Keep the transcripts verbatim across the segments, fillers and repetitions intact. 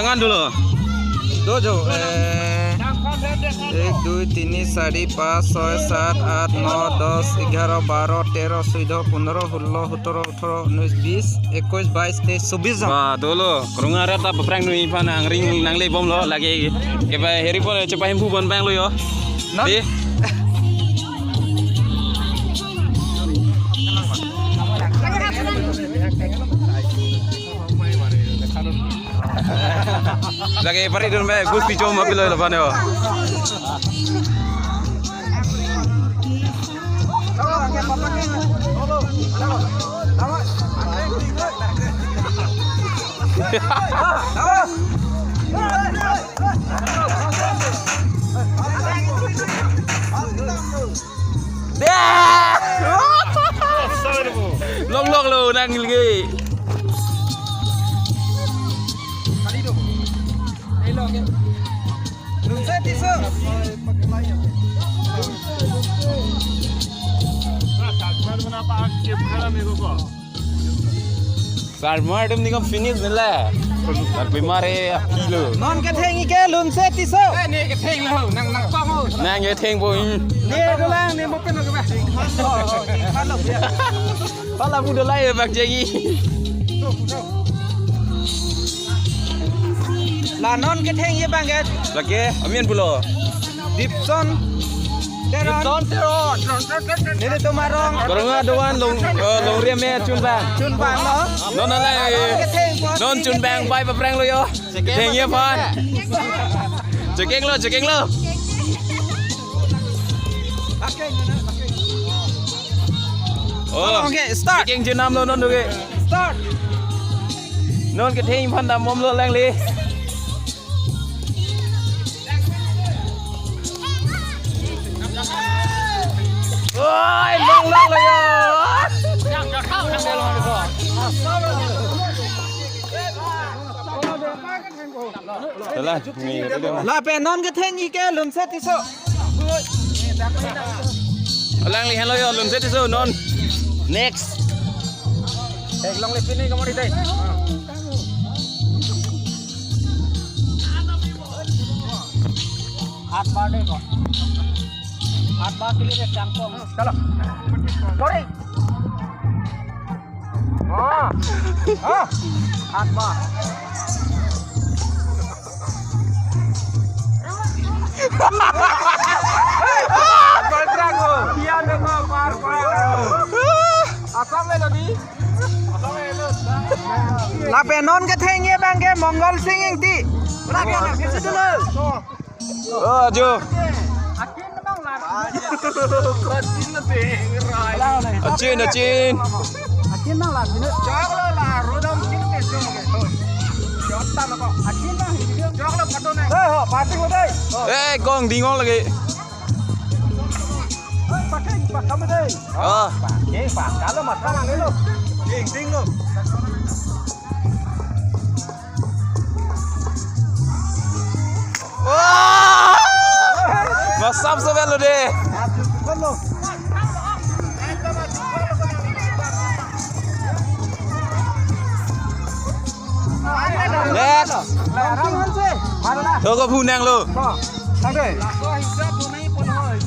Kan dulu. Dojo, eh, এক, দুই, তিনি, চাৰি, পাঁচ, ছয়, সাত, আঠ, ন, দহ, এঘাৰ, বাৰ, তেৰ, চৈধ্য, পোন্ধৰ, ষোল্ল, সোতৰ, ওঠৰ, ঊনৈশ, বিশ, একৈশ, বাইশ, তেইশ, চৌব্বিশ জন। Ba, dolo. Krunga rat ta paprang nui phan angring nangle bomlo lagi. Keba heri pon chepa hemphu bon bang lo yo. Non? Di. Lagi pari dun me, gus pichom apilo lo phan yo. Dah! Long long lo nang lagi. Sarmar dum ni kom finish nila. Tar bimar e apilo. Non ketheng ike Lunse Tisso. Eh, ne ketheng lo, nang nang pang ho. Nang ketheng po. Ne dolang ne mopen lo ke ba. Oh, oh, halo ya. Pala pu dolang e bak jegi. La non ketheng ye bang ke. Lake, amin pulo. Dipson Teron. Dipson Teron. Nelitum arong. Barunga doan long, eh, longri me chunbang. Chunbang lo. Non ala, eh, non chunbang pai paprang lo yo. Theng ye phan. Chekeng lo, chekeng lo. Oh, okay, start. Chekeng chenam lo non doke. Start. Non ketheng phan dam bom lo lang le. Oi, long long lo yo. Hala, ni, ni, ni. Lapen non ketheng ike Lunse Tisso. Alangli henlo yo Lunse Tisso non. Next. Ek long le pini kamari dai. आठ बार देखो। आठ बार के लिए चांग को। चलो। Sorry। हाँ। हाँ। आठ बार। आठ बार track हो। किया देखो, बार, बार। Assam में नदी। Lapen non ketheng ye bang ke Mongol Sing Ingti. Oh, jo. Achin, achin. Eh, kong dingol lagi. Oh. Wah! Masam seven lo de. Next. Toko punang lo.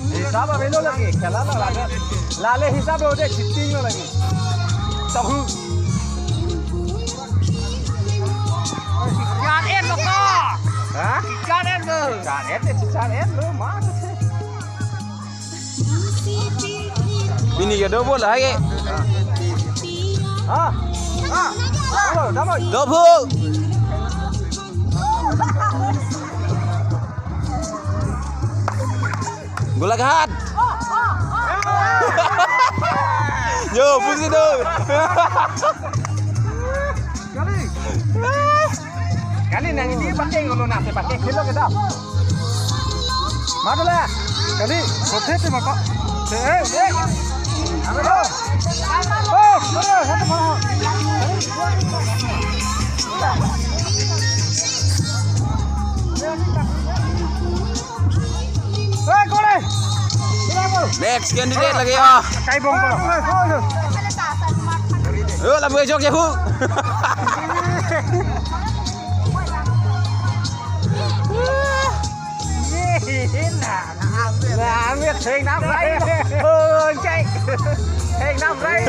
Hisab avelo lagi, khela lo lagi. Lale hisab lo de, cheating lo lagi. Tahu. Char et lo ka? Ha? Char et lo. Char et, char et lo, ma. Bini ke double hai ke? Ha? Ha? Double, double. Double. Golaghat. Yo, pusi do. Kali. Kali nang ini pakai ngolo nasi pakai kilo kita. Madula. Kali, hote te mako. Eh, eh. Ame do. Oh, oh, hote mako. Hey, kore! Next candidate lagi ya. Kai bong ko. Yo, labu ejok ya, hu. Nang mit theng nam rai. Oh, cek. Theng nam rai.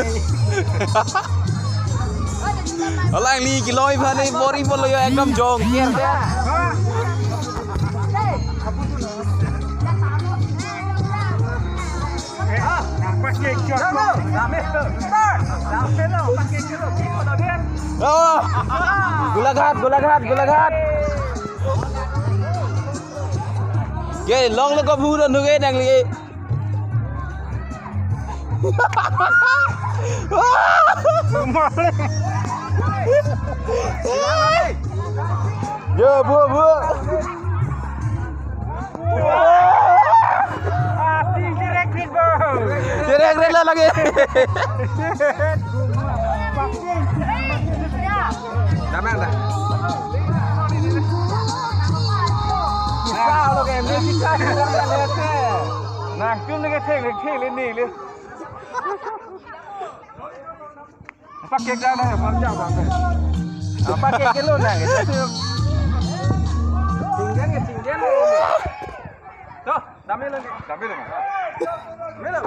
Alangli keloi aphan ni bor-i bor lo yo ekdom jong. Oh, Golaghat, Golaghat, Golaghat. Ke long lo ko bu don ke nangli. Yo, bu, bu. Direct hit, bro. Direct hit lo lagi. Dam, dam, dam. Bisa lo ke, ini bisa. Nang tum lagi theng, theng ini le. Pakai dah, pakai dah, pakai. Pakai kilo na, gitu. Tinggal ya, tinggal lo. Tuh, dam lo, dam lo. Dam lo.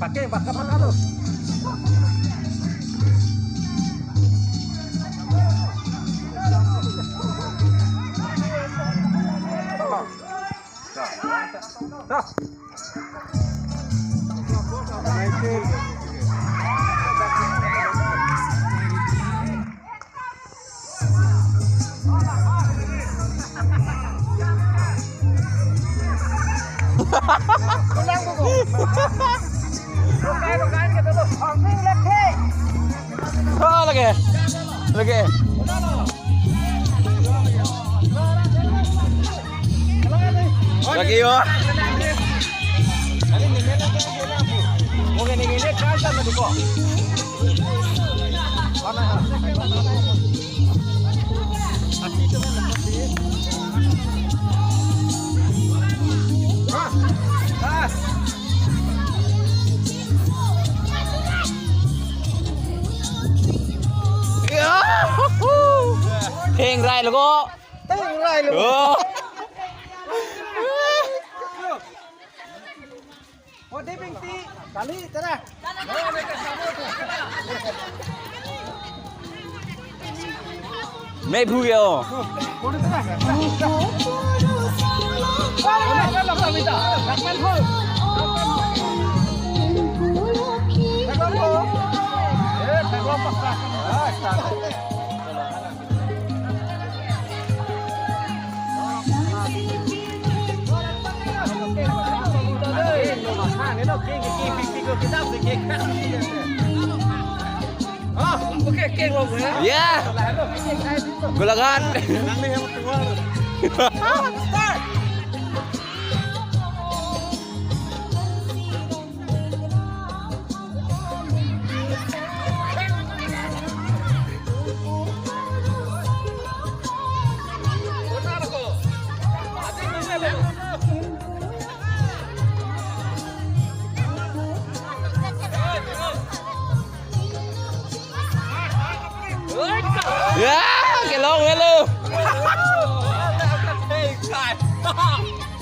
Pakai, pakai, pakai lo. Oh, lagi. Lagi. Lagi yo. Theng rai lo ko. Theng rai lo. Oh. Ode bingti, kali, tara. Meiphu ke o. Ya. Golaghat. Ya, kelong helo.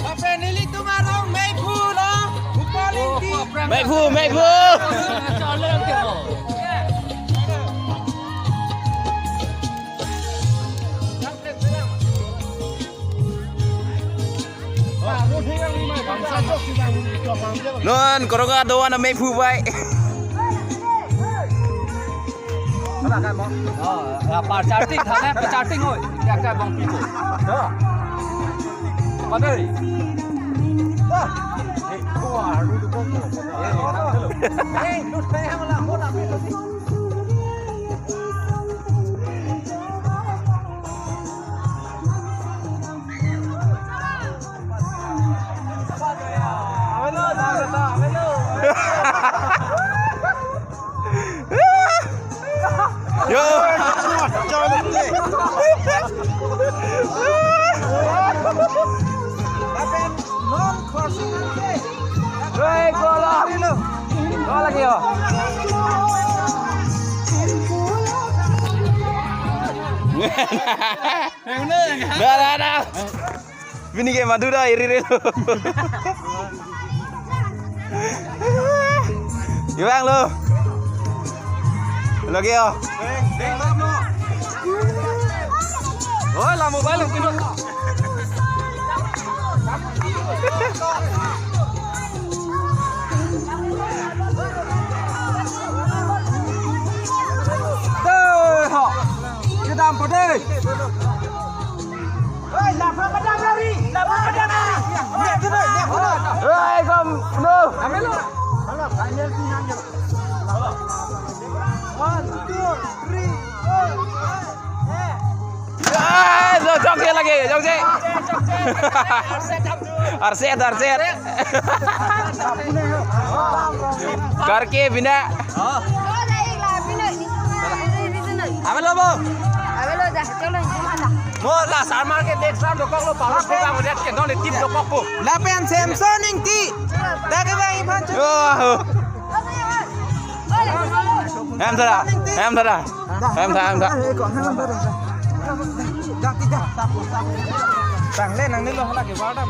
Ape nelitum arong meiphu lo, Bhupal Engti. Meiphu, meiphu. Non, korong do-an ameiphu bai. Oh, ya, pa charting tha na, pa charting hoi. Ya, ka bang pipo. Padai. Wah. Eh, wah, aduh, aduh, aduh. Eh, aduh, aduh. Yo. Yo. Dah, dah, dah. Bini ke madu dah, iri, iri lo. Iwang lo. Lagi yo. Oh, la mobile lo, pino. Dei, ho. Kedam po dei. Hei, lapor padam lari. Lapor padam lari. Hei, kom, no. Kami lo. Halo, final di nang. One, two, three, four. Eh, lo, jok je lagi, jok je. Arset, arset. Karke bina. Avelo bo. Avelo dah, chalo, chalo dah. Mo la sarmar ke next round dokok lo, power play bang, udah ke dong le tip dokok po. Lapen Samson Ingti. Dah ke bang, Ivan. Oh. Hem thara, hem thara. Hem thara, hem thara. Tang le nang ni lo hala ke wardam.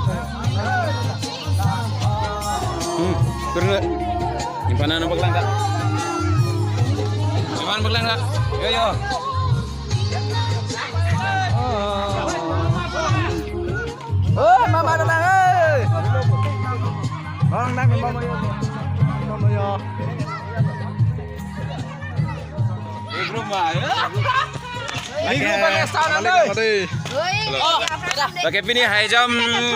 Hmm, turun. Impana na baklang ka. Iman baklang ka. Yo, yo. Oh, mama datang, eh. Bang, nang, mama yo. Mama yo. Lagi pini high jump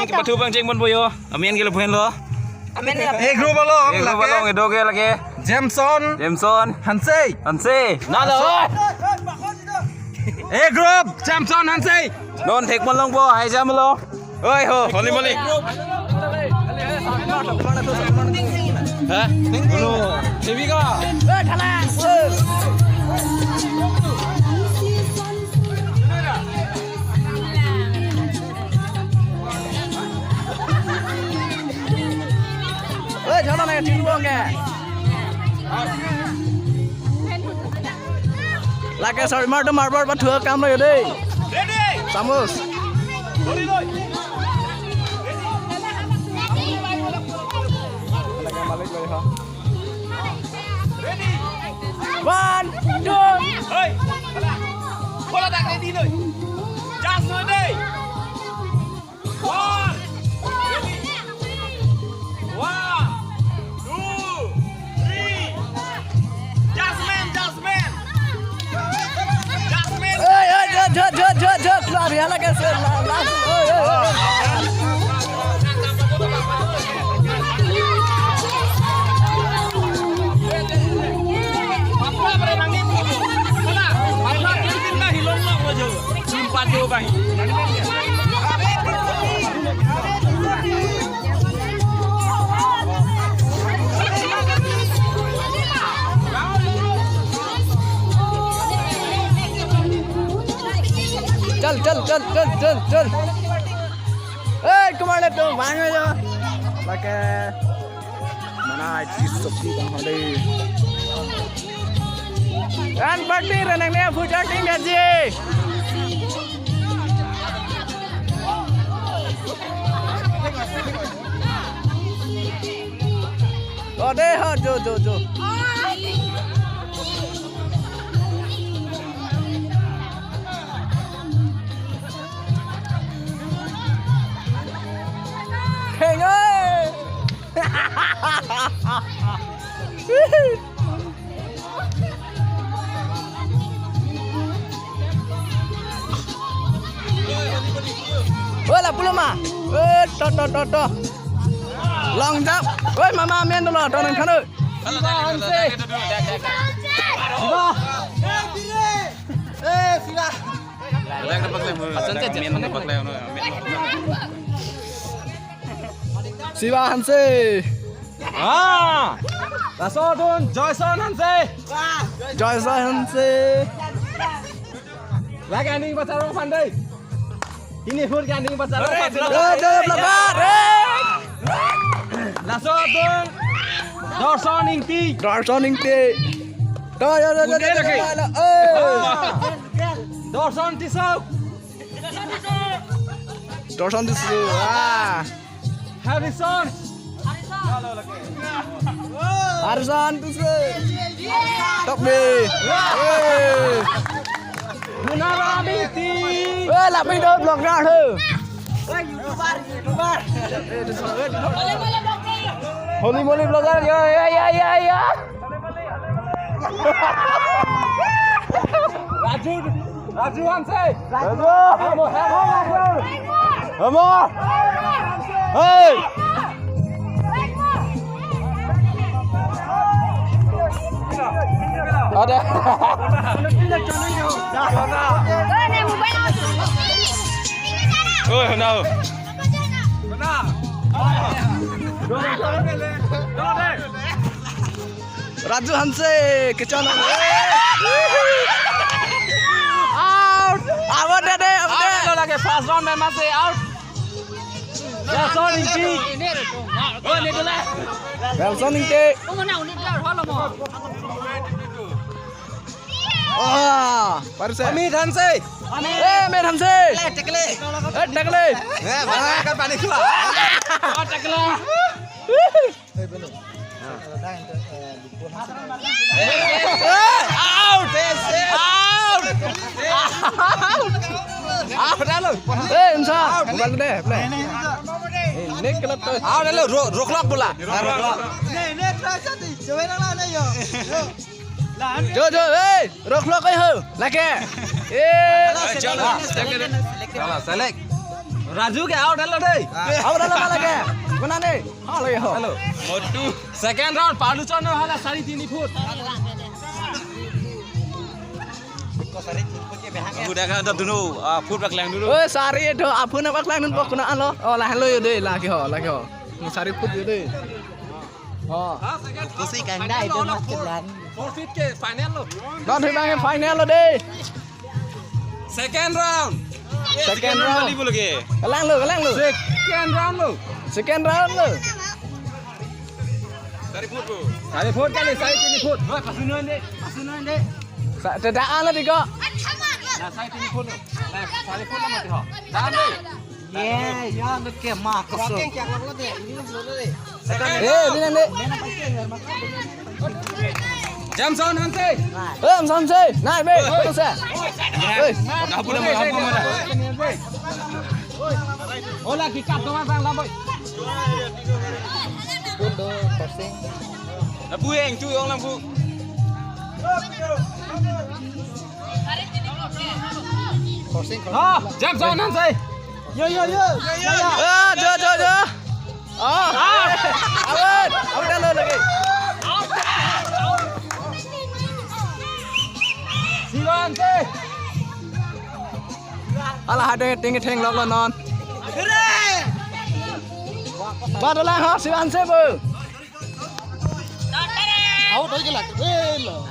kepathu bang jeng bon boyo. Amen ke lo phen lo. Amen ya. A group along, A group along, ido ke lagi. Jameson. Jameson. Hanse. Hanse. Na lo. A group, Jameson Hanse. Non thek malong bo, high jump lo. Oi ho, holy moly. Ha? Ulo, Devika. Oi, jana na tin bong ke. Lake sorry, mar to marbor pathu akam lo dei. Ready? Samus. Ready, boy. Ready? One, two. Hey. Bola dak ready, boy. Just ready. One. One. Two. Three. Jasmine, Jasmine. Jasmine. Oi, oi, jot, jot, jot, jot, jot. Lari hala ke se, la, la, oi, oi, oi. Apa bre nangin? Mana? Mana? Kita hilong lo aja. Empat dua bang. Chal, chal, chal, chal, chal, chal. Hey, kumar le tu bang aja. Lake. Mana aji sopti kang hade. Run party, run ang niya, future team ya ji. Oh, de, ha, jo, jo, jo. Kheng oi. Oi, la pulo ma. Oi, to, to, to, to. Long jump. Oi, mama, amen dolo, to nang khano. Siva Hanse. Siva. Eh, Siva. Siva Hanse. Ah! Laso dun Joyson Hanse. Joyson Hanse. Lagi aning pacharu pandai. Ini hur ke aning pacharu pandai. Aduh, aduh, blocker. Eh. Laso dun. Dorson Ingti. Dorson Ingti. Do, do, do, do, do, Udah lagi. Do, do, do. Eh. Dorson Tisso. Dorson Tisso. Ah. Harrison. Harrison Tisso. Top B. Eh. Gunaram Ingti. Eh, lapi do blogger ho. Holy moly blogger, yo, yo, yo, yo, yo. Raju, Raju Hanse. Raju. Hamo, hamo, Raju. Hamo. Hey. Ada. Oh, no. Raju Hanse, kechon. Out. Out, deh, deh, out, deh. Out, lagi first round memang sih out. Nelson Ingti. Oh, ini dulu. Nelson Ingti. Oh, parse. Amit Hanse. Eh, Amit Hanse. Tekle, tekle. Eh, tekle. Eh, mana kan panik lah. Oh, tekle. Out! Out! Out! Out, alo. Eh, Insa, mobile deh, play. Eh, ini kelak tuh. Out, alo, ro-, roklok bola. Ah, roklok. Jo, jo, eh, roklok eh ho. Lake. Eh, Salah, select. Raju ke out, alo deh. Out, alo, lake. Mana nih? Halo, yo. Halo. Motu. Second round, palu chon hala sari tini foot. Aku dah kan dap dulu, ah, foot bak lang dulu. Oh, sari itu, apa nama bak lang dulu, pok kuna alo. Oh, lah, halo, yo deh, lagi ho, lagi ho. Sari foot yo deh. Oh. Kusi kanda itu mas kelang. Four feet ke final lo. Non hibang final lo deh. Second round. Eh, second round. Kali boleh ke? Kelang lo, kelang lo. Second round lo. Second round lo. Sari foot lo. Sari foot kali, sari tini foot. Hoi, pasunun deh, pasunun deh. Sa-, tidak ada tiga. Nah, sari tini foot lo. Nah, sari foot lo mati ho. Tahan deh. Ye, ya, lo ke ma koso. Eh, ini nanti. Jamson Hanse. Eh, Jamson Hanse. Nah, be, kono sa. Eh. Kapu nama, kapu mana? Ola, kikat doang, bang, lambai. Kundo, passing. Lampu yang tu, yang lampu. Passing, passing. Ah, Jamson Hanse. Yo, yo, yo. Yo, yo. Ah, jo, jo, jo. Ah. Ah. Awan, awan dah lo lagi. Siwan sih. Alah, ada ting ting lok lo non. Badalah ha, Siwan sih, bu. Out hoy gela. Eh, lo.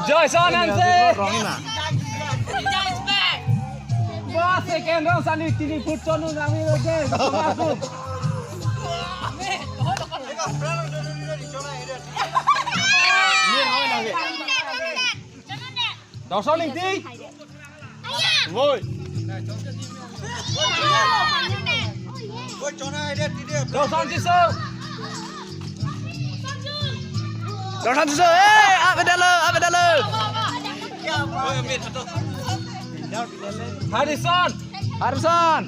Joyson Hanse. Wrong na. Ba, second round sali tini foot chonu nami lo je. Dorson Ingti. Woi. Dorson Tisso. Dorson Tisso. Eh, apa dah lo? Apa dah lo? Harrison. Harrison.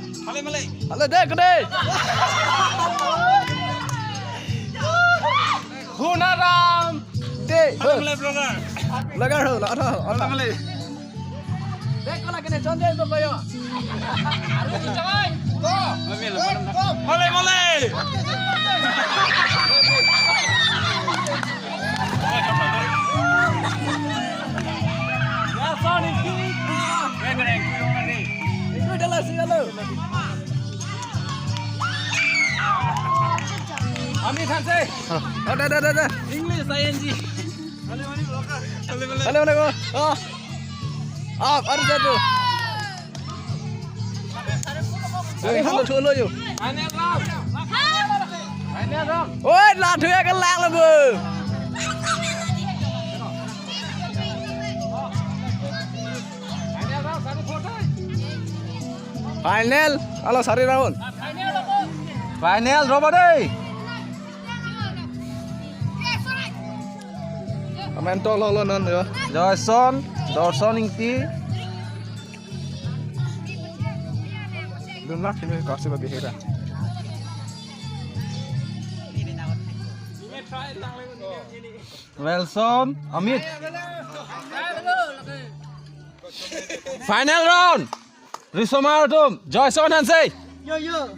Halo, deh, deh. Gunaram. Deh. Halo, blogger. Blogger ho, lo, lo, lo. Halo. Dek, ko lagi nih, John Jay, kok kayo? Mole, mole. Ya, sorry, Ki. Itu dah lah, sih, halo. Amit Hanse. Oh, dah, dah, dah, dah. English, I N G. Halo, halo. Oh. Ah, baru satu. Oi, halo thulo yo. Oi, la thuya ke lang lo bo. Final, alo sari round. Final, robo dei. Amen to lo lo non yo. Joyson, Dorson Ingti. Dun lak sini kasi bagi hera. Wilson, Amit. Final round. Risomar atum, Joyson Hanse. Yo, yo.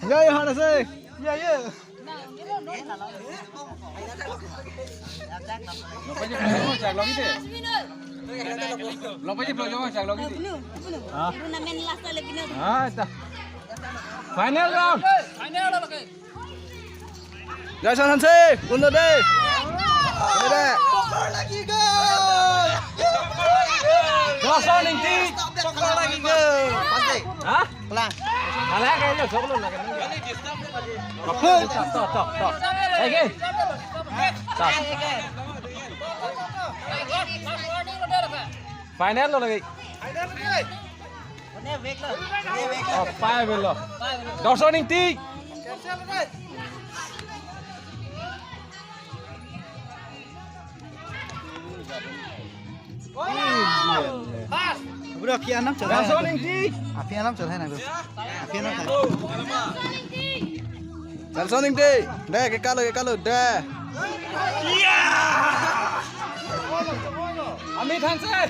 Yo, yo, Hanse. Yo, yo. Final round. Joyson Hanse, undo dei. Undo dei. Dorson Ingti. Hah? Kalang. Kalang kayaknya, sok lo lagi. Tok, tok, tok, tok. Lagi. Tok. Final lo lagi. Oh, five lo. Dorson Ingti. Bro, aphi anam chot hai. Dorson Ingti. Aphi anam chot hai na, bro. Aphi anam chot hai. Dorson Ingti. Dei, kekalo, kekalo, dei. Amit Hanse.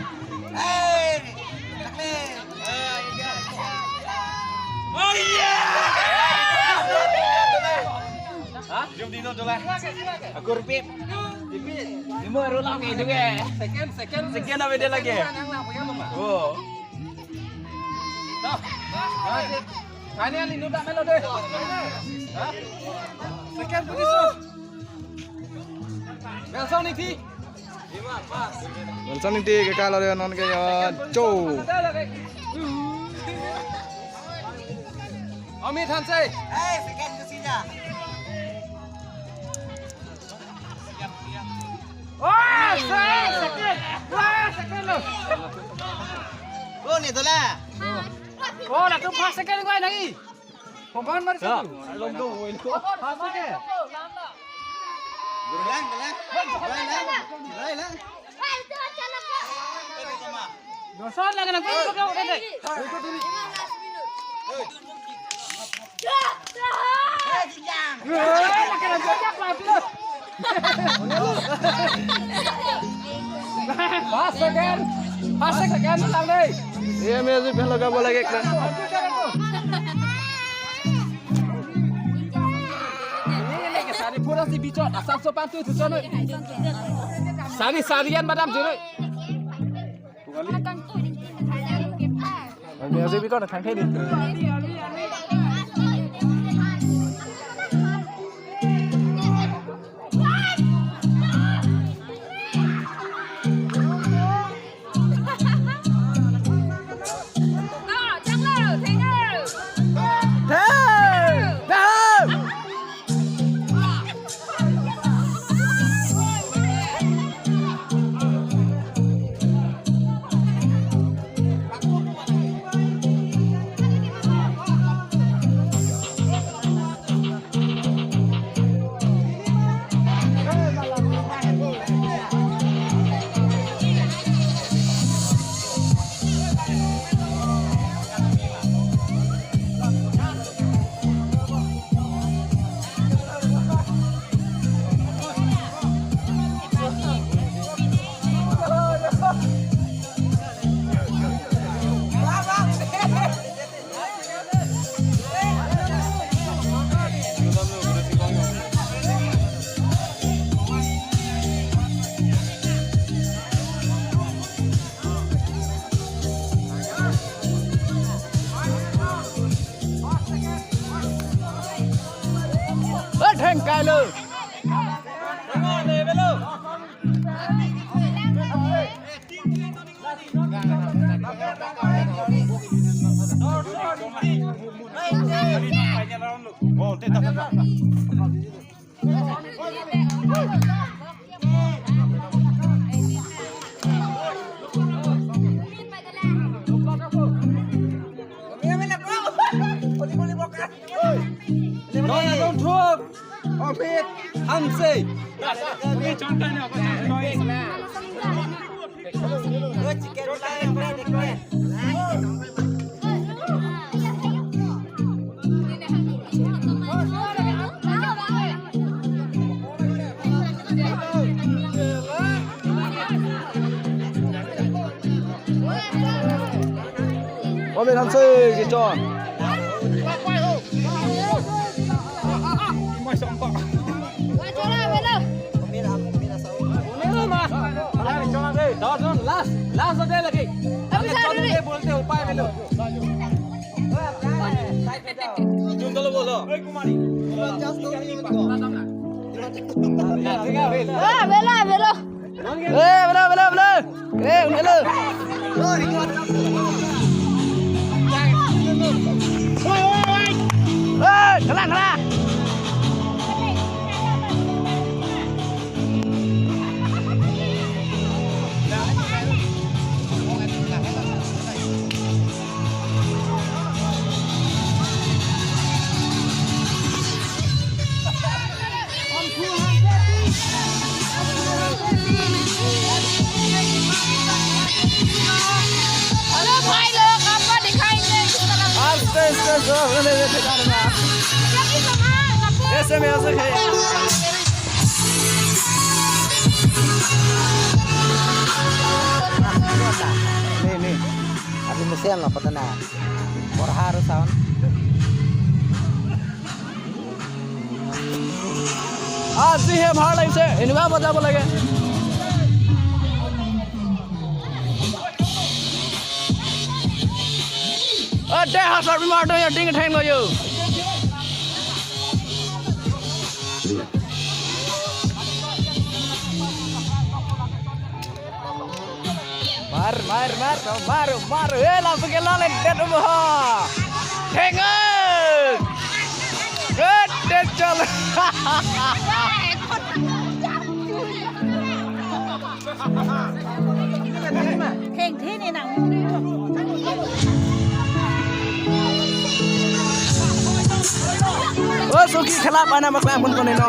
Hah? Jom dino dola. Aku repeat. Repeat. Lima rulang itu ke. Second, second. Second apa dia lagi? Oh. Final ini udah melo deh. Hah? Second position. Wilson Ingti. Wilson Ingti kekalo dei non ke yo. Cho. Amit Hanse. Wah, second. Wah, second lo. Oh, ni dola. Oh, latum first second ko nai. Pokon mar satu. Long do, oi lo. First second. Galang, galang. Galang, galang. Dorson lang nang pun pun pun. Pas second, pas second lang dei. Iya, music pehlo ka bola ke kena. Sari pura si bichot, asap sopan tu tu chot. Sari sarian madam juru. Kami aja bikon thang thedi. Thengkai lo. No, no, don't throw. Amit Hanse. Amit Hanse kechon. Last, last hote lagi. Abhi chon de bolte upai milo. Velo, velo, velo. Eh, velo, velo, velo. Eh, un velo. Eh, khala, khala. Hello भाई लोग, आपको दिखाएंगे किस तरह। आस्ते, आस्ते, आस्ते, आस्ते, आस्ते, आस्ते। जल्दी से मार, कपूर। ऐसे में, ऐसे है। Nih, nih. Api mesen lo, patana. Porhar sound. আজি হে ভাল লাগিছে, এনেকুৱা বজাব লাগে। অ, দে, হাতৰ বিমাৰ, তই টিং ঠেং লৈ যা। Mar, mar, mar, mar, mar. Eh, langsung ke lalet, det ubo. Tengok. Eh, det chol. Thengthe ne nang. O, soki khela pai na maklang pun kono no.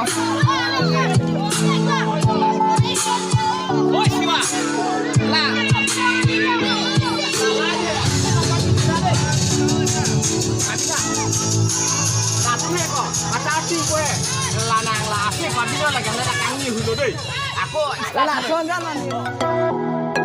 Ako, la, son, son, son.